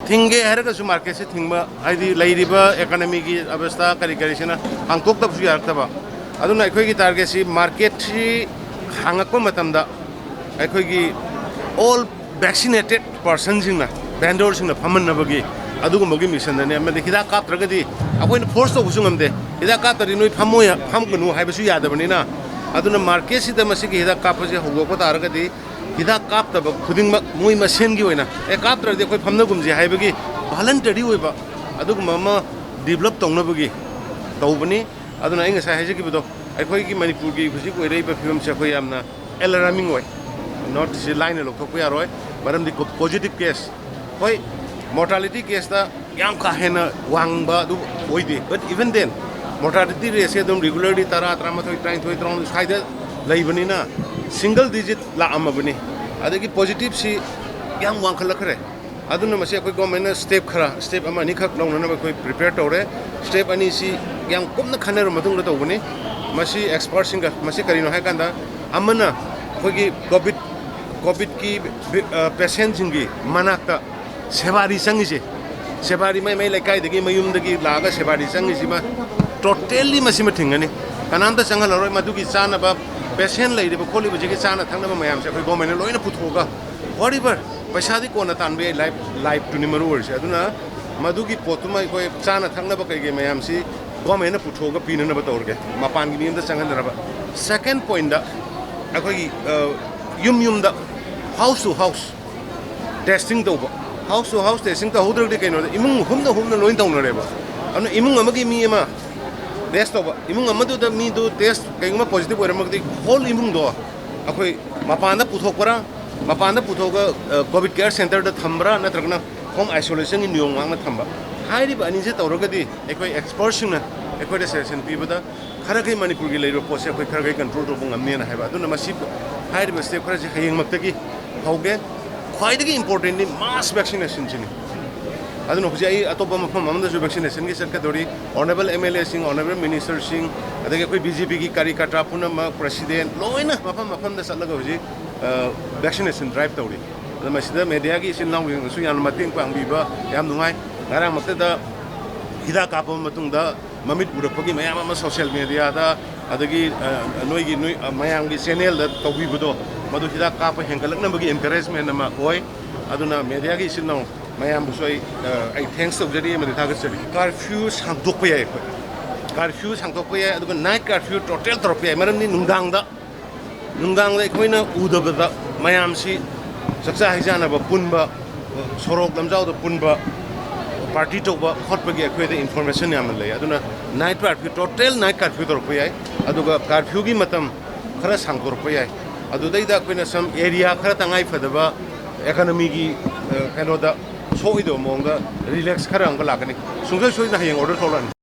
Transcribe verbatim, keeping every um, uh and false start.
ꯊꯤꯡꯒꯦ ꯍꯥꯏꯔꯒꯁꯨ ꯃꯥꯔꯀꯦꯠꯁꯦ ꯊꯤꯡꯕ, ꯍꯥꯏꯗꯤ ꯂꯩꯔꯤꯕ ꯏꯀꯣꯅꯣꯃꯤꯒꯤ ꯑꯕꯁꯊꯥ ꯀꯔꯤ ꯀꯔꯤꯁꯤꯅ ꯍꯥꯡꯇꯣꯛꯇꯕꯁꯨ ꯌꯥꯔꯛꯇꯕ꯫ ꯑꯗꯨꯅ ꯑꯩꯈꯣꯏꯒꯤ ꯇꯥꯔꯒꯦꯠꯁꯤ ꯃꯥꯔꯀꯦꯠꯁꯤ ꯍꯥꯡꯉꯛꯄ ꯃꯇꯝꯗ ꯑꯩꯈꯣꯏꯒꯤ ꯑꯣꯜ ꯚꯦꯛꯁꯤꯅꯦꯇꯦꯠ ꯄꯥꯔꯁꯟꯁꯤꯡꯅ, ꯚꯦꯟꯗꯣꯔꯁꯤꯡꯅ ꯐꯝꯍꯟꯅꯕꯒꯤ ꯑꯗꯨꯒꯨꯝꯕꯒꯤ ꯃꯤꯁꯟꯗꯅꯤ꯫ ꯑꯃꯗꯤ ꯍꯤꯗꯥꯛ ꯀꯥꯞꯇ꯭ꯔꯒꯗꯤ ꯑꯩꯈꯣꯏꯅ ꯐꯣꯔꯁ ꯇꯧꯕꯁꯨ ꯉꯝꯗꯦ꯫ ꯍꯤꯗꯥꯛ ꯀꯥꯞꯇ꯭ꯔꯗꯤ ꯅꯣꯏ ꯐꯝꯃꯣꯏ, ꯐꯝꯒꯅꯨ ꯍꯥꯏꯕꯁꯨ ꯌꯥꯗꯕꯅꯤꯅ꯫ ꯑꯗꯨꯅ ꯃꯥꯔꯀꯦꯠꯁꯤꯗ ꯃꯁꯤꯒꯤ ꯍꯤꯗꯥꯛ ꯀꯥꯞꯄꯁꯦ ꯍꯧꯗꯣꯛꯄ ꯇꯥꯔꯒꯗꯤ ꯍꯤꯗꯥꯛ ꯀꯥꯞꯇꯕ ꯈꯨꯗꯤꯡꯃꯛ ꯃꯣꯏ ꯃꯁꯦꯟꯒꯤ ꯑꯣꯏꯅ, "ꯑꯦ, ꯀꯥꯞꯇ꯭ꯔꯗꯤ ꯑꯩꯈꯣꯏ ꯐꯝꯅꯒꯨꯝꯁꯤ" ꯍꯥꯏꯕꯒꯤ ꯚꯣꯂꯟꯇꯔꯤ ꯑꯣꯏꯕ ꯑꯗꯨꯒꯨꯝꯕ ꯑꯃ ꯗꯤꯕꯂꯞ ꯇꯧꯅꯕꯒꯤ ꯇꯧꯕꯅꯤ꯫ ꯑꯗꯨꯅ ꯑꯩ ꯉꯁꯥꯏ ꯍꯥꯏꯖꯈꯤꯕꯗꯣ, ꯑꯩꯈꯣꯏꯒꯤ ꯃꯅꯤꯄꯨꯔꯒꯤ ꯍꯧꯖꯤꯛ ꯑꯣꯏꯔꯛꯏꯕ ꯐꯤꯕꯝꯁꯦ ꯑꯩꯈꯣꯏ ꯌꯥꯝꯅ ꯑꯦꯂꯥꯔꯃꯤꯡ ꯑꯣꯏ꯫ ꯅꯣꯠꯁꯤ ꯂꯥꯏꯅ ꯂꯧꯊꯣꯛꯄ ꯌꯥꯔꯣꯏ, ꯃꯔꯝꯗꯤ ꯄꯣꯖꯤꯇꯤꯚ ꯀꯦꯁ, ꯍꯣꯏ, ꯃꯣꯔꯇꯥꯂꯤꯇꯤ ꯀꯦꯁꯇ ꯌꯥꯝ ꯀꯥ ꯍꯦꯟꯅ ꯋꯥꯡꯕ ꯑꯗꯨ ꯑꯣꯏꯗꯦ, but even then, ꯃꯣꯔꯇꯥꯂꯤꯇꯤ ꯔꯦꯠꯁꯦ ꯑꯗꯨꯝ ꯔꯤꯒꯨꯂꯔꯂꯤ ꯇꯔꯥ, ꯇꯔꯥꯃꯥꯊꯣꯏ, ꯇꯔꯥꯅꯤꯊꯣꯏ, ꯇꯔꯥꯍꯨꯝꯗꯣꯏ ꯁ꯭ꯋꯥꯏꯗ ꯂꯩꯕꯅꯤꯅ, ꯁꯤꯡꯒꯜ ꯗꯤꯖꯤꯠ ꯂꯥꯛꯑꯝꯃꯕꯅꯤ꯫ ꯑꯗꯒꯤ ꯄꯣꯖꯤꯇꯤꯚꯁꯤ ꯌꯥꯝ ꯋꯥꯡꯈꯠꯂꯛꯈ꯭ꯔꯦ꯫ ꯑꯗꯨꯅ ꯃꯁꯤ ꯑꯩꯈꯣꯏ ꯒꯣꯔꯃꯦꯟꯅ ꯁ꯭ꯇꯦꯞ ꯈꯔ, ꯁ꯭ꯇꯦꯞ ꯑꯃ ꯑꯅꯤꯈꯛ ꯂꯧꯅꯅꯕ ꯑꯩꯈꯣꯏ ꯄ꯭ꯔꯤꯄꯦꯌꯔ ꯇꯧꯔꯦ꯫ ꯁ꯭ꯇꯦꯞ ꯑꯅꯤꯁꯤ ꯌꯥꯝ ꯀꯨꯞꯅ ꯈꯟꯅꯔꯕ ꯃꯇꯨꯡꯗ ꯇꯧꯕꯅꯤ꯫ ꯃꯁꯤ ꯑꯦꯛꯁꯄꯔꯠꯁꯤꯡꯒ, ꯃꯁꯤ ꯀꯔꯤꯅꯣ ꯍꯥꯏꯀꯥꯟꯗ, ꯑꯃꯅ ꯑꯩꯈꯣꯏꯒꯤ ꯀꯣꯚꯤꯗ, ꯀꯣꯚꯤꯗꯀꯤ ꯕꯤ-, ꯑ, ꯄꯦꯁꯦꯟꯁꯤꯡꯒꯤ ꯃꯅꯥꯛꯇ ꯁꯦꯕꯥꯔꯤ ꯆꯪꯉꯤꯁꯦ, ꯁꯦꯕꯥꯔꯤ ꯃꯥꯏ ꯃꯥꯏ ꯂꯩꯀꯥꯏꯗꯒꯤ, ꯃꯌꯨꯝꯗꯒꯤ ꯂꯥꯛꯑꯒ ꯁꯦꯕꯥꯔꯤ ꯆꯪꯉꯤꯁꯤꯃ ꯇꯣꯇꯦꯜꯂꯤ ꯃꯁꯤꯃ ꯊꯤꯡꯒꯅꯤ꯫ ꯀꯅꯥꯝꯇ ꯆꯪꯍꯜꯂꯔꯣꯏ꯫ ꯃꯗꯨꯒꯤ ꯆꯥꯅꯕ, ꯄꯦꯁꯦꯟ ꯂꯩꯔꯤꯕ ꯈꯣꯠꯂꯤꯕꯁꯤꯒꯤ ꯆꯥꯅ ꯊꯛꯅꯕ ꯃꯌꯥꯝꯁꯦ ꯑꯩꯈꯣꯏ ꯒꯣꯔꯃꯦꯟꯅ ꯂꯣꯏꯅ ꯄꯨꯊꯣꯛꯑꯒ, whatever, ꯄꯩꯁꯥꯗꯤ ꯀꯣꯟꯅ ꯇꯥꯟꯕ ꯌꯥꯏ, ꯂꯥꯏꯐ, ꯂꯥꯏꯐꯇꯨꯅꯤ ꯃꯔꯨ ꯑꯣꯏꯔꯤꯁꯦ꯫ ꯑꯗꯨꯅ ꯃꯗꯨꯒꯤ ꯄꯣꯠꯇꯨꯃ ꯑꯩꯈꯣꯏ ꯆꯥꯅ ꯊꯛꯅꯕ ꯀꯩꯀꯩ ꯃꯌꯥꯝꯁꯤ ꯒꯣꯔꯃꯦꯟꯅ ꯄꯨꯊꯣꯛꯑꯒ ꯄꯤꯅꯅꯕ ꯇꯧꯔꯒꯦ, ꯃꯄꯥꯟꯒꯤ ꯃꯤ ꯑꯝꯇ ꯆꯪꯍꯟꯗꯅꯕ꯫ ꯁꯦꯀꯦꯟ ꯄꯣꯏꯟꯗ, ꯑꯩꯈꯣꯏꯒꯤ, ꯑ, ꯌꯨꯝ ꯌꯨꯝꯗ, house to house testing ꯇꯧꯕ꯫ House to house testing ꯇꯧꯍꯧꯗ꯭ꯔꯒꯗꯤ ꯀꯩꯅꯣꯗ ꯏꯃꯨꯡ ꯍꯨꯝꯅ ꯍꯨꯝꯅ ꯂꯣꯏ ꯇꯧꯅꯔꯦꯕ꯫ ꯑꯗꯨꯅ ꯏꯃꯨꯡ ꯑꯃꯒꯤ ꯃꯤ ꯑꯃ ꯇꯦꯁ ꯇꯧꯕ, ꯏꯃꯨꯡ ꯑꯃꯗꯨꯗ ꯃꯤꯗꯨ ꯇꯦꯁ ꯀꯩꯒꯨꯝꯕ ꯄꯣꯖꯤꯇꯤꯚ ꯑꯣꯏꯔꯝꯃꯒꯗꯤ ꯍꯣꯜ ꯏꯃꯨꯡꯗꯣ ꯑꯩꯈꯣꯏ ꯃꯄꯥꯟꯗ ꯄꯨꯊꯣꯛꯄ꯭ꯔꯥ, ꯃꯄꯥꯟꯗ ꯄꯨꯊꯣꯛꯑꯒ, ꯑ, ꯀꯣꯚꯤꯗ ꯀꯦꯌꯔ ꯁꯦꯟꯇꯔꯗ ꯊꯝꯕ꯭ꯔꯥ, ꯅꯠꯇ꯭ꯔꯒꯅ ꯍꯣꯝ ꯑꯥꯏꯁꯣꯂꯦꯁꯟꯒꯤ ꯅꯤꯌꯣꯝ ꯉꯥꯛꯅ ꯊꯝꯕ꯫ ꯍꯥꯏꯔꯤꯕ ꯑꯅꯤꯁꯦ ꯇꯧꯔꯒꯗꯤ ꯑꯩꯈꯣꯏ ꯑꯦꯛꯁꯄꯔꯠꯁꯤꯡꯅ ꯑꯩꯈꯣꯏꯗ ꯁꯖꯦꯁꯟ ꯄꯤꯕꯗ ꯈꯔꯈꯩ ꯃꯅꯤꯄꯨꯔꯒꯤ ꯂꯩꯔꯤꯕ ꯄꯣꯠꯁꯦ ꯑꯩꯈꯣꯏ ꯈꯔꯈꯩ ꯀꯟꯇ꯭ꯔꯣꯜ ꯇꯧꯕ ꯉꯝꯅꯦꯅ ꯍꯥꯏꯕ꯫ ꯑꯗꯨꯅ ꯃꯁꯤ, ꯍꯥꯏꯔꯤꯕ ꯁ꯭ꯇꯦꯞ ꯈꯔꯁꯦ ꯍꯌꯦꯡꯃꯛꯇꯒꯤ ꯍꯧꯒꯦ꯫ ꯈ꯭ꯋꯥꯏꯗꯒꯤ ꯏꯝꯄꯣꯔꯇꯦꯟꯗꯤ ꯃꯥꯁ ꯚꯦꯛꯁꯤꯅꯦꯁꯟꯁꯤꯅꯤ꯫ ꯑꯗꯨꯅ ꯍꯧꯖꯤꯛ ꯑꯩ ꯑꯇꯣꯞꯄ ꯃꯐꯝ ꯑꯃꯗꯁꯨ ꯚꯦꯛꯁꯤꯅꯦꯁꯟꯒꯤ ꯆꯠꯀꯗꯧꯔꯤ꯫ ꯑꯣꯅꯔꯦꯕꯜ ꯑꯦꯝ ꯑꯦꯜ ꯑꯦꯁꯤꯡ, ꯑꯣꯅꯔꯦꯕꯜ ꯃꯤꯅꯤꯁꯇꯔꯁꯤꯡ, ꯑꯗꯒꯤ ꯑꯩꯈꯣꯏ ꯕꯤ ꯖꯦ ꯄꯤꯒꯤ ꯀꯥꯔꯤꯀꯔꯇꯥ ꯄꯨꯝꯅꯃꯛ, ꯄ꯭ꯔꯦꯁꯤꯗꯦꯟ, ꯂꯣꯏꯅ ꯃꯐꯝ ꯃꯐꯝꯗ ꯆꯠꯂꯒ ꯍꯧꯖꯤꯛ, ꯑ, ꯚꯦꯛꯁꯤꯅꯦꯁꯟ ꯗ꯭ꯔꯥꯏꯚ ꯇꯧꯔꯤ꯫ ꯑꯗ ꯃꯁꯤꯗ ꯃꯦꯗꯤꯌꯥꯒꯤ ꯏꯆꯤꯟ ꯏꯅꯥꯎꯁꯤꯡꯅꯁꯨ ꯌꯥꯝꯅ ꯃꯇꯦꯡ ꯄꯥꯡꯕꯤꯕ ꯌꯥꯝ ꯅꯨꯡꯉꯥꯏ꯫ ꯉꯔꯥꯡꯃꯛꯇꯗ ꯍꯤꯗꯥꯛ ꯀꯥꯞꯄ ꯃꯇꯨꯡꯗ ꯃꯃꯤꯠ ꯎꯔꯛꯄꯒꯤ ꯃꯌꯥꯝ ꯑꯃ ꯁꯣꯁꯤꯌꯦꯜ ꯃꯦꯗꯤꯌꯥꯗ, ꯑꯗꯒꯤ, ꯑ, ꯅꯣꯏꯒꯤ, ꯅꯣꯏ, ꯑ, ꯃꯌꯥꯝꯒꯤ ꯆꯦꯅꯦꯜꯗ ꯇꯧꯕꯤꯕꯗꯣ, ꯃꯗꯨ ꯍꯤꯗꯥꯛ ꯀꯥꯞꯄ ꯍꯦꯟꯒꯠꯂꯛꯅꯕꯒꯤ ꯑꯦꯟꯀꯔꯦꯖꯃꯦꯟ ꯑꯃ ꯑꯣꯏ꯫ ꯑꯗꯨꯅ ꯃꯦꯗꯤꯌꯥꯒꯤ ꯏꯆꯤꯟ ꯏꯅꯥꯎ ꯃꯌꯥꯝꯕꯨꯁꯨ ꯑꯩ, ꯑ, ꯑꯩ ꯊꯦꯡꯁ ꯇꯧꯖꯔꯤ ꯑꯃꯗꯤ ꯊꯥꯒꯠꯆꯔꯤ꯫ ꯀꯥꯔꯐ꯭ꯌꯨ ꯁꯥꯡꯗꯣꯛꯄ ꯌꯥꯏ ꯑꯩꯈꯣꯏ꯫ ꯀꯥꯔꯐ꯭ꯌꯨ ꯁꯥꯡꯗꯣꯛꯄ ꯌꯥꯏ, ꯑꯗꯨꯒ ꯅꯥꯏꯠ ꯀꯥꯔꯐ꯭ꯌꯨ ꯇꯣꯇꯦꯜ ꯇꯧꯔꯛꯄ ꯌꯥꯏ꯫ ꯃꯔꯝꯗꯤ ꯅꯨꯡꯗꯥꯡꯗ, ꯅꯨꯡꯗꯥꯡꯗ ꯑꯩꯈꯣꯏꯅ ꯎꯗꯕꯗ ꯃꯌꯥꯝꯁꯤ ꯆꯥꯛꯆꯥ ꯍꯩꯖꯥꯟꯅꯕ ꯄꯨꯟꯕ, ꯁꯣꯔꯣꯛ ꯂꯝꯖꯥꯎꯗ ꯄꯨꯟꯕ, ꯄꯥꯔꯇꯤ ꯇꯧꯕ ꯈꯣꯠꯄꯒꯤ ꯑꯩꯈꯣꯏꯗ ꯏꯟꯐꯣꯔꯃꯦꯁꯟ ꯌꯥꯝꯅ ꯂꯩ꯫ ꯑꯗꯨꯅ night curfew, total night curfew ꯇꯧꯔꯛꯄ ꯌꯥꯏ꯫ ꯑꯗꯨꯒ ꯀꯥꯔꯐ꯭ꯌꯨꯒꯤ ꯃꯇꯝ ꯈꯔ ꯁꯥꯡꯗꯣꯔꯛꯄ ꯌꯥꯏ꯫ ꯑꯗꯨꯗꯩꯗ ꯑꯩꯈꯣꯏꯅ ꯁꯝ ꯑꯦꯔꯤꯌꯥ ꯈꯔ ꯇꯉꯥꯏ ꯐꯗꯕ, ꯑꯦꯀꯅꯃꯤꯒꯤ, ꯑ, ꯀꯩꯅꯣꯗ ꯁꯣꯛꯏꯗꯕ ꯃꯑꯣꯡꯗ ꯔꯤꯂꯦꯛꯁ ꯈꯔ ꯑꯃꯨꯛꯀ ꯂꯥꯛꯀꯅꯤ꯫ ꯁꯨꯡꯁꯣꯏ ꯁꯣꯏꯗꯅ ꯍꯌꯦꯡ ꯑꯣꯔꯗꯔ ꯊꯣꯛꯂꯛꯑꯅꯤ꯫